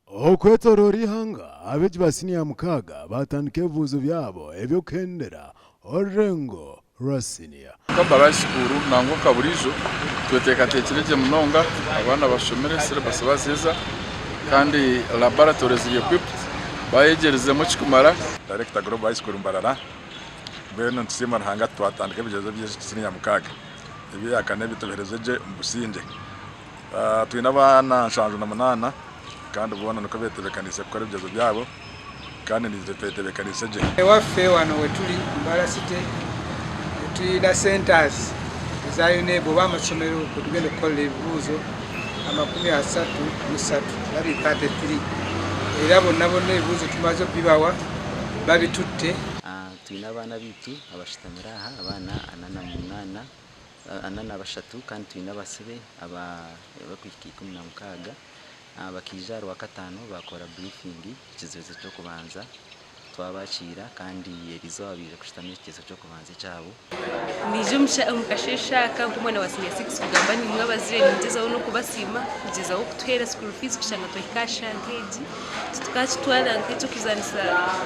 Okwetoroora eihanga, abeegi ba siniya mukaaga baatandika ebibuuzo byabo eby'okuhendera orurengo rwa siniya. Nka Mbarara School nangwa nka buriijo tweteekateekire gye munonga, abaana bashomire, syllabus baziheeza kandi laboratory ziri equipped bayegyerizemu ekikumara. Director Global High School Mbarara, Mbwenu nitusiima Ruhanga twatandika ebigyezo bya siniya mukaaga eby'eyakana ebi tubiheerize gye omu busingye. Twine abaana 78 kandi boona nikwo betebeekaniise kukora ebigyezo byabo kandi naitwe twetebeekaniise gye. Ewaffe wano wetuli Mbarara City tulina centers eza UNEB oba amasomero kwetugenda okukorera ebibuuzo 33 that is 33 era bonna bonna ebibuuzo tumaze obibawa babitutte. Twine abaana baitu abashutamire aha abaana 48. 43 kandi twine abasibe abarikuhika 16 bakaija aha Rwakataano baakora burifingi ekigyezo ky'okubanza twabakiira kandi eriizooba baija kushutama ekigyezo ky'okubanza ekyabo. Naija omu kasheeshe aka nk'omwana wa siniya sigisi kugamba naimwe abazaire ningyezaho n'okubasiima kugyezaho kutuheera school fees kushanga twahika aha shaaha nk'egi. Titukakitwara nk'eky'okuzaanisa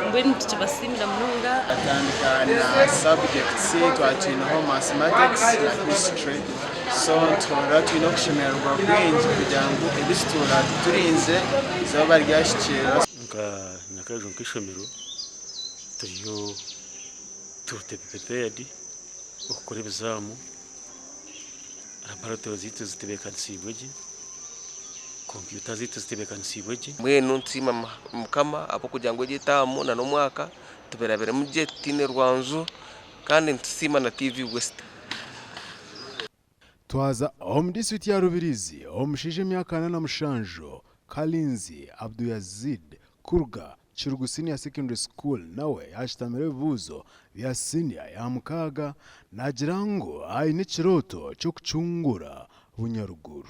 mbwenu nitukibasiimira munonga. Twatandika na subjects twaba twineho mathematics na history so nituhurira twine okushemererwa kwingi kugira ngu ebi tutuura turinzire eizooba ryahikirira. Nka Nyakaijo nk'eishomero turiyo turi prepared okukora ebizaamu, laboratory zaitu zitebeekanisiibwe gye. Kompyuta zaitu zitebeekanisiibwe gye. Mbwenu nitusiima Mukama ahabw'okugira ngu egi etaamu n'omwaka tubirabiremu gye tutaine rwanju kandi nitusiima na TV West. Twaza omu disiturikiti ya Rubirizi, omushaija emyaka 47, Kalinzi Abduyazid kuruga Kirugu Senior Secondary School nawe yaashutamire ebibuuzo bya siniya ya mukaaga naagira ngu aine ekirooto ky'okucungura Bunyaruguru.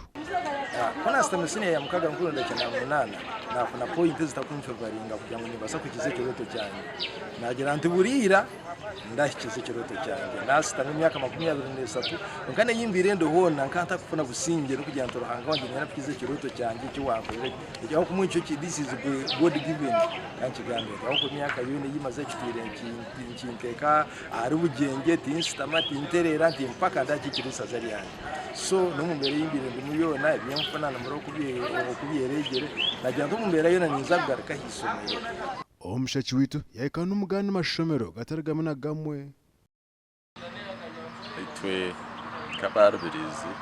Ku naasitami siniya ya mukaaga nkurunda kyenda na munaana, naafuna poyinti ezitakunfevaringa kugira ngu nimbaasa kuhikiza ekirooto kyangye. Naagira nti buriira ndahikiza ekirooto kyangye. Naasitama emyaka 23 kwonka n'ei mbaire ndi hoona nkaba ntarikufuna busingye n'okugira nti Ruhanga wangye niiwe arikuhikiza ekirooto kyangye eki wankorera. Ahabw'okuba ekyo this is God given ka nkigambe ntyo ahabw'okuba emyaka yoona ei maze kitwire nikinteeka ahari bugyengye tinsitama tintereera nti mpaka ndakikira eisaza ryangye so n'omu mbeera ei mbaire ndimu yoona eby'enfuna nimureba oku byereegyire nagira nti omu mbeera yoona ninza kugaruka aha ishomero. Omushaki waitu yahika n'omu gandi mashomero gatari gamwe na gamwe. Itwe nk'aba Rubirizi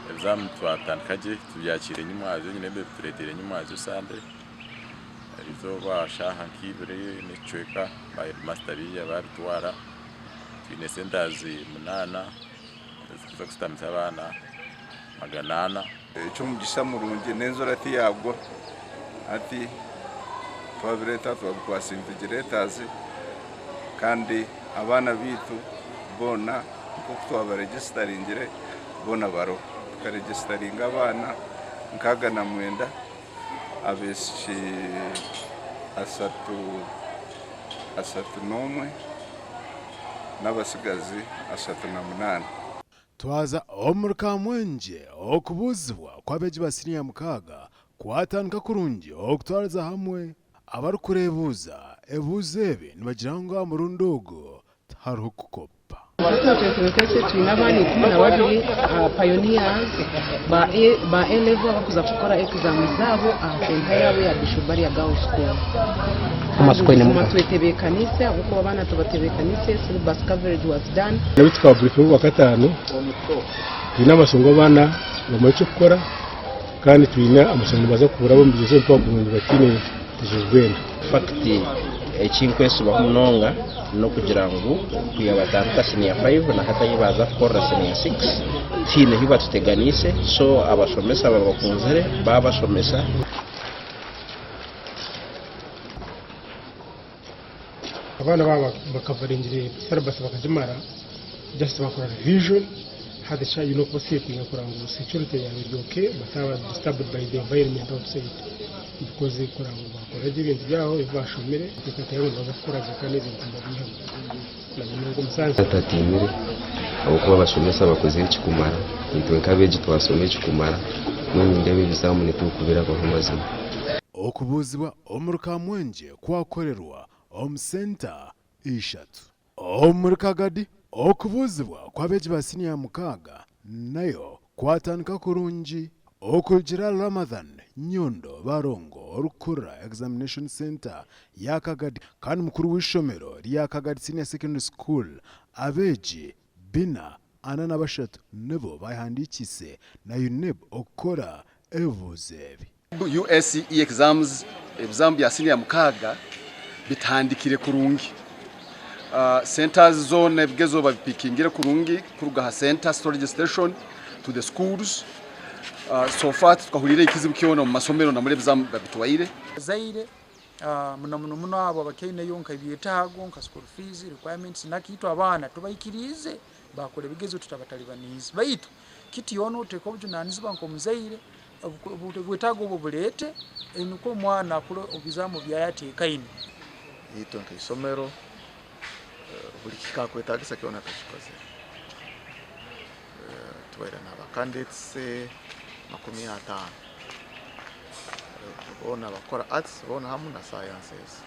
ebizaamu twabitandika gye tubyakiire nyimwazyo nyinebo ebitureteire nyimwazyo Sande erizooba shaaha nka ibiri n'ekicweka ba heedimasita baija babitwara twine centers munaana ezirikuza kushutamisa abaana 400. Eky'omugisha murungi n'enjura tiyagwa hati twabireeta twabikwasa invigilators kandi abaana baitu boona nk'oku twabaregisitaringire boona bariho. Tukaregisitaringa abaana 69 abaishiki 31 n'abatsigazi 38. Twaza omuri Kamwengye, okubuuzibwa kw'abeegi ba siniya mukaaga kwatandika kurungi okutwariza hamwe abarikureebuuza ebibuuzo ebi nibagira ngu aha murundi ogu tihariho kukopa. Twine twine abaana 12 pioneers ba A level abakuza kukora exam zaabo aha senta yaabo ya Bishop Barya Girls School. Twetebeekanise ahabw'okuba abaana tubatebeekanise, syllabus coverage was done. Nabyo tukababurifinga Orwakataano, twine amashomo ngu abaana bamanye eky'okukora kandi twine amashomo nibaza kuraba omu bigyezo ebi twakurungi bataine buzibu bwena. Fact ekinkwesibaho munonga n'okugira ngu kwiha batandika siniya 5 na hati ahi baaza kukorera siniya 6 tihaine ahi batuteganiise so abashomesa babakunzire baabashomesa. Abaana baaba bakavaringire syllabus bakagimara just bakora revision hati ekya oine okuba setinga kureba ngu security yaawe eri okay bataaba disturbed by the environment outside because kureba ngu bakora gye ebintu byabo ebi bashomire nteekateeka ngu nibaza kukora gye kandi ebintu nibabiihamu na munonga omu science. Tutatiinire ahabw'okuba abashomesa bakozire ekikumara, itwe nk'abeegi twasoma ekikumara. Mbwenu nindeeba ebizaamu nitubikubirabaho mazima. Okubuuzibwa omuri Kamwengye kwakorerwa omu senta ishatu. Omuri Kagadi, okubuuzibwa kw'abeegi ba siniya mukaaga nayo kwatandika kurungi. Okurugiirira Ramadhan Nyondo Barongo orikukurira Examination Centre ya Kagadi kandi mukuru w'eishomero rya Kagadi Senior Secondary School, abeegi bina 43 nibo bayehandiikiise na UNEB okukora ebibuuzo ebi. USCE exams, ebizamu bya siniya mukaaga bitandikire kurungi. Centers zoona ebigezo babipikingire kurungi kuruga aha center storage station to the schools. So far titukahuriire ekizibu kyona omu masomero na muri ebizamu babitwaire. Abazaire muno muno muno abo abakyaineyo nka ebyetaago nka school fees, requirements naki itwe abaana tubaikiriize baakora ebigezo tutabatalibaniize baitu kiti yoona oteeka obujunanizibwa nk'omuzaire obwetaago obu obuleete nukwo omwana akure obizamu byaye ateekaine. Itwe nk'eisomero buli kikakwetagisa kyona tukikozere. Tubaire n'aba candidates 50 boona abakukora arts boona hamu na sciences.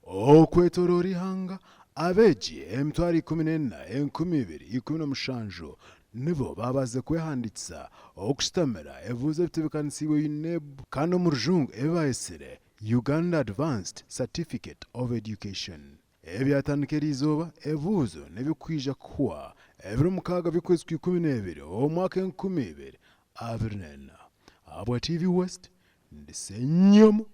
Okwetoroora eihanga, abeegi 14,217 nibo baabaasize kwehandiikisa okushutamira ebibuuzo ebitebeekanisiibwe UNEB kandi omu rujungu ebi baayetsire Uganda Advanced Certificate of Education. Ebyatandika eriizooba, ebibuuzo n'ebirikwija kuhwa ebiro mukaaga by'okwezi kwa 12 omwaka 2024. Ahabwa TV West, ndi Ssenyomo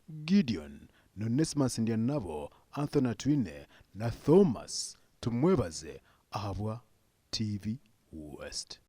Gideon n'Onesmus Ndyanabo, Anthony Atwine na Thomas Tumwebaze ahabwa TV West.